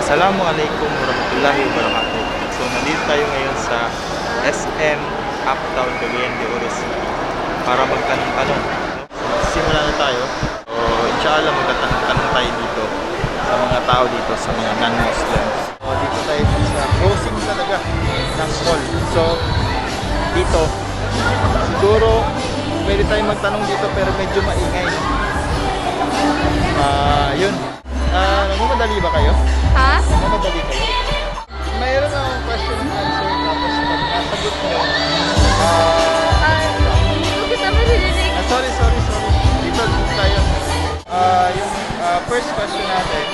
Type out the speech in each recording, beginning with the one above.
AssalamuAlaikum Waramatullahi Wabarakatuh. So nandito tayo ngayon sa SM Uptown Cagayan de Oro City para magtanong-tanong. Simula na tayo. So inshallah magtatanong-tanong tayo dito sa mga tao dito, sa mga non-Muslims. So dito tayo sa crossing talaga ng mall. So dito siguro pwede tayo magtanong dito pero medyo maingay. Yun. Nagmamadali ba kayo? Ha? Nagmamadali kayo? Mayroon akong question and answer tapos pag nasagot nyo Hindi kita maririnig. sorry. Dito tayo. Yung first question natin.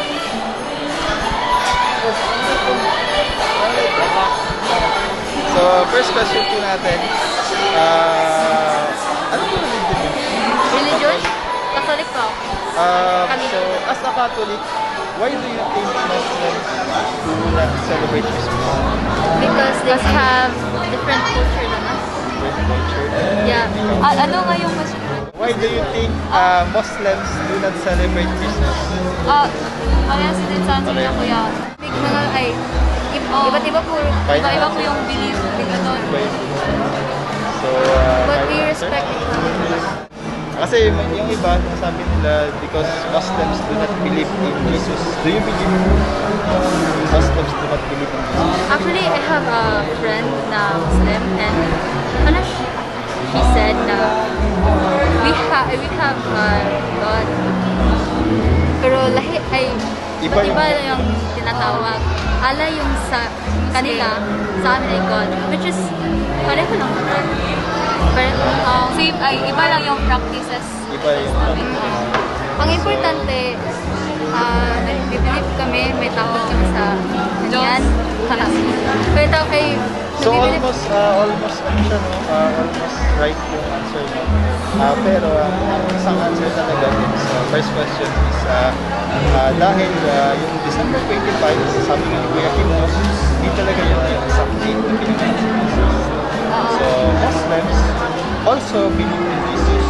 So, first question po natin. Ano po religion nyo? Religion? Catholic po. So, as a Catholic, why do you think Muslims do not celebrate Christmas? Because they have different culture than us. Different culture? Yeah. Ano nga yung question? Why do you think Muslims do not celebrate Christmas? Parehas din sa atin na kuya. Mga ay, iba't iba po yung belief nila doon. So, But we respect it. kasi yung iba, sabi nila, because Muslims do not believe in Jesus. Do you believe Muslims do not believe in Jesus? Actually, I have a friend na Muslim and she said na we have God. Pero lahi ay iba yung tinatawag. Allah yung sa kanila, sa amin ay God. Which is, pareho lang naman. Same ay iba lang yung practices. Iba yung Ang importante, nag-believe kami, may tawag kami sa kanyan. May tawag kay so almost ano siya, no? Almost right yung answer mo. Pero ang isang answer talaga sa first question is dahil yung December 25, sabi nga ni Kuya Kim, hindi talaga yung exact date na pinangalan si Jesus. So Muslims also believe in Jesus,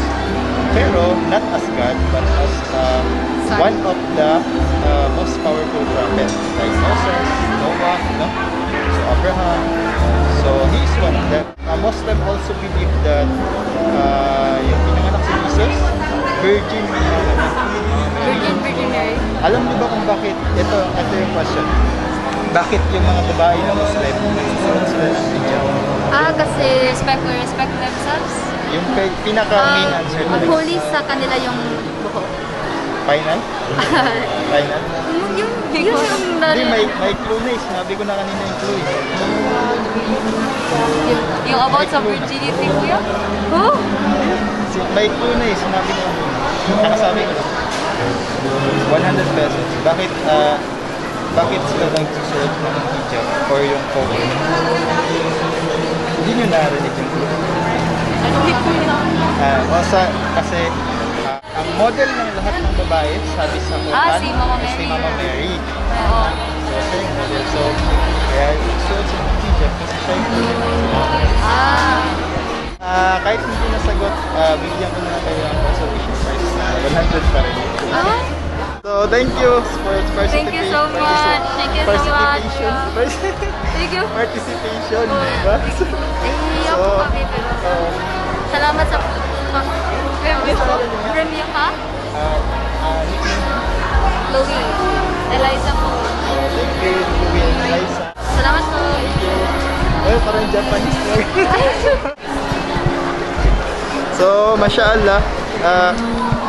pero not as God, but as one of the most powerful prophets like Moses, Noah, no? So Abraham. So he is one of them. Muslim also believe that yung pinanganak si Jesus, Virgin Mary. Alam niyo ba kung bakit? Ito yung question. Bakit yung mga babae na Muslim nagsusunod sila ng hijab? Kasi respect themselves. Yung pinaka-main answer Ang holy sa kanila yung buhok. Final? Final? Yun Hindi, may clue na eh. Sinabi ko na kanina yung clue eh. Yung about sa virginity ko yun? Oh? May clue na eh. Sinabi ko. Nakasabi ko na. 100 pesos. Bakit sila nagsusuot ng hijab or yung cover? Hindi nyo narinig yung clue. Kasi ang model ng lahat ng babae, sabi sa Quran, si Mama Mary. Si Mama Mary. Oo. So, siya yung model. So, kaya suot siya ng hijab kasi siya yung model. Kahit hindi nasagot, bigyan ko na kayo ng consolation prize na 100 pa rin. So, thank you for Thank you so much. Thank you so much. Thank you. Participation, diba? Ako kami, pero salamat sa premium ka? Chloe. Eliza po. Thank you, Chloe and Eliza. Salamat po. Thank you. Well, parang Japanese boy. So, mashallah,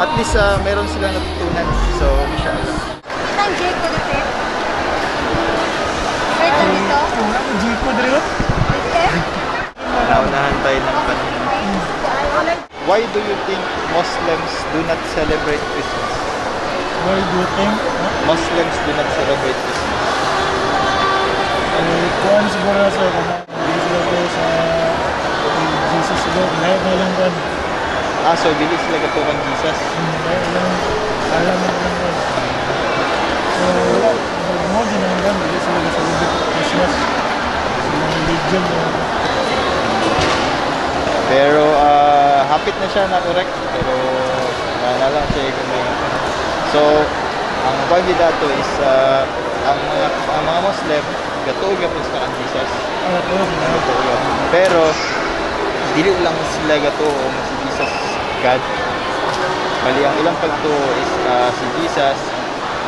at least meron silang natutunan. So, mashallah. Saan Jake ko dito? Right na dito? Jake ko dito? Naunahan tayo ng kanina. Why do you think Muslims do not celebrate Christmas? Why do you think? Muslims do not celebrate Christmas. Kuhan siguro sa hindi sila ko sa Jesus siguro. Lahat na lang kan. So bili sila katukan Jesus. Lahat lang. Alam mo lang kan. So wala. Mo din naman kan. Hindi sila sa Christmas. Sa mga religion. Pero hapit na siya na correct. Pero na lang siya i-convey. So ang kandidato is ang mga Muslim, gatuog gyapon sila kang Jesus. Oo. Gatuog gyapon. Pero dili lang sila gatuog nga si Jesus God. Bali ang ilang pagtuo is si Jesus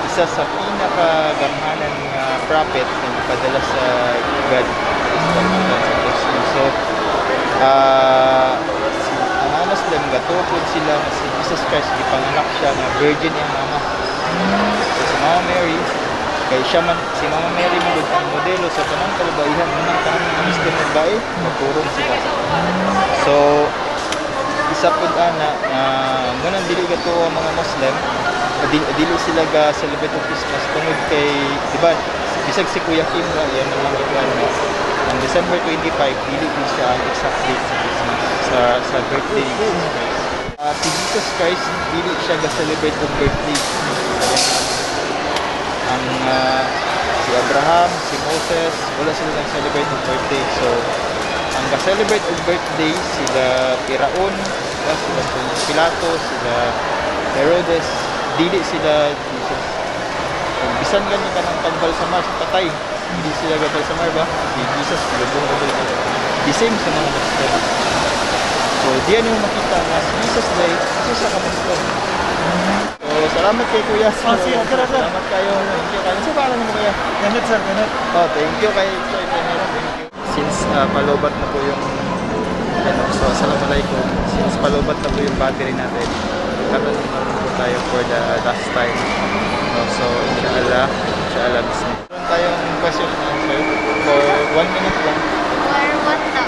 isa sa pinakagamhanan nga prophet na ipadala sa God. So, ang mga Muslim gatuog sila nga si Jesus Christ gipanganak siya nga virgin ang mama. So, si Mama Mary kay siya man, si Mama Mary mo ang modelo sa tanang kalabaihan ng tanang mga Muslim na babae, magturong sila. So, isa po na munang dili gato ang mga Muslim, dili sila ga celebrate of Christmas tungod kay, di ba, bisag si Kuya Kim na, yan naman ikuan mo. Ang December 25, dili din siya ang exact date sa Christmas, sa birthday ni Jesus Christ. Si Jesus Christ, dili siya ga celebrate of birthday. Ang si Abraham, si Moses, wala sila nag-celebrate of birthday. So, ang ga-celebrate of birthday, sila Piraon, sila Pilato, sila Herodes, dili sila Jesus. Kung bisan ganyan ka ng pagbalsamar sa patay, hindi sila gabalsamar ba? Si Jesus, lubong gabalsamar. The same sa mga Muslim. So, diyan yung makita na si Jesus day, Jesus sa kamuslim. So, salamat kay Kuya. Salamat kayo. Thank you kayo. Saan pangalan mo Kuya? Ganit sir, ganit. Oh, thank you kay Sir Kenneth. Thank you. Since palobat na po yung so AssalamuAlaikum. Since palobat na po yung battery natin, karoon naman po tayo for the last time. So, inshallah, bismillah. Meron tayong question and answer for 1 minute lang. For what na?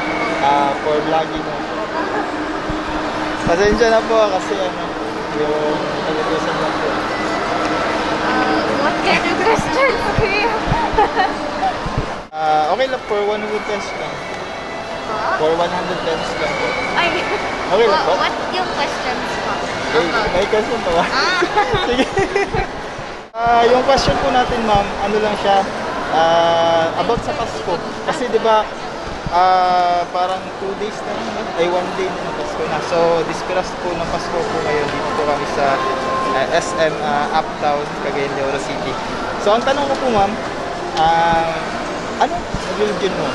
For vlogging. Pasensya na po kasi yung television lang po. What kind of question for you? Okay lang, for 100 pesos lang. For 100 pesos lang po. Ay, Okay lang po? what yung questions po? May question pa ba? Ah. Sige. Yung question po natin ma'am, ano lang siya, about sa Pasko. Kasi di ba parang 2 days na lang, ay 1 day na Pasko na. So, dispiras po ng Pasko po ngayon. Dito po kami sa SM Uptown, Cagayan City. So, ang tanong ko po ma'am, anong religion mo?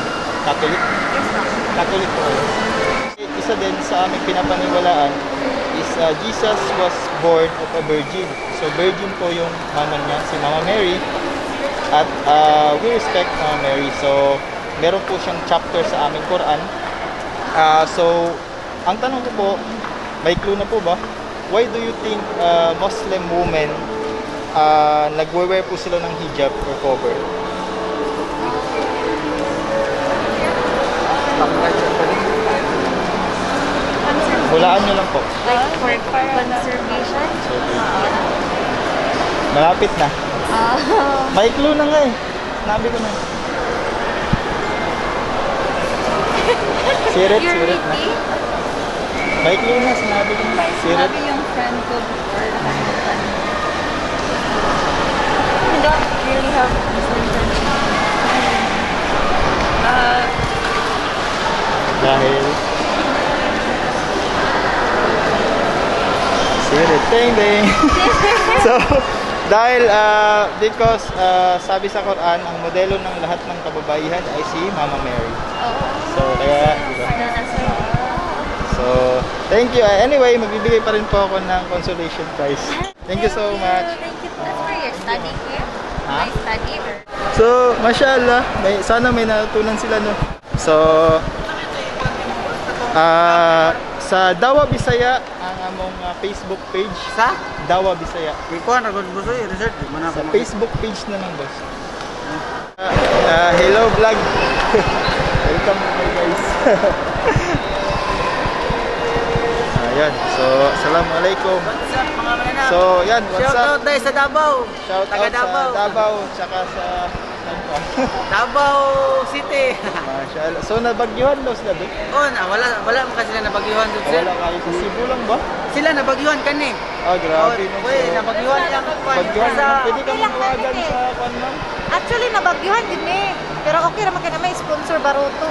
Catholic? Yes, ma'am. Catholic po kayo. Isa din sa aming pinapaniwalaan is Jesus was born of a virgin. So, virgin po yung mama niya, si Mama Mary. At we respect Mama Mary. So, meron po siyang chapter sa aming Quran. So, ang tanong ko po, may clue na po ba? Why do you think Muslim women nagwe-wear po sila ng hijab or cover? Hulaan nyo lang po. Like for conservation? Malapit na. May clue na nga eh. Nabi ko na. Sirit na. May clue na, sinabi ko na. Sirit. Sinabi yung friend ko before. We don't really have Muslim friends. Dahil Sirit. Ding ding. So, dahil because sabi sa Quran, ang modelo ng lahat ng kababaihan ay si Mama Mary. So, kaya, diba? So, thank you. Anyway, magbibigay pa rin po ako ng consolation prize. Thank you so much. Thank you. That's for your study here. Ha? My study. So, mashallah, sana may natutunan sila no. So, sa Dawa Bisaya ang among Facebook page. Sa? Dawa Bisaya. Ikuan ra gud boss research man Sa Facebook page na lang boss. Hello vlog. Welcome guys. Ayan. So, AssalamuAlaikum. What's up mga manana? So, yan, what's Shout out up? dahil sa Davao. Shout Taga out sa Davao. Davao, tsaka sa Davao City. Mashallah. So, nabagyuhan daw sila doon? Oh, wala man kasi sila nabagyuhan dun sir. Wala kayo sa Cebu lang ba? Sila nabagyuhan kani. Grabe no. Oy, nabagyuhan lang Bagyuhan sa naman. Pwede ka mawagan sa kwan ma'am? Actually, nabagyuhan din eh. Pero okay naman ka na may sponsor baruto.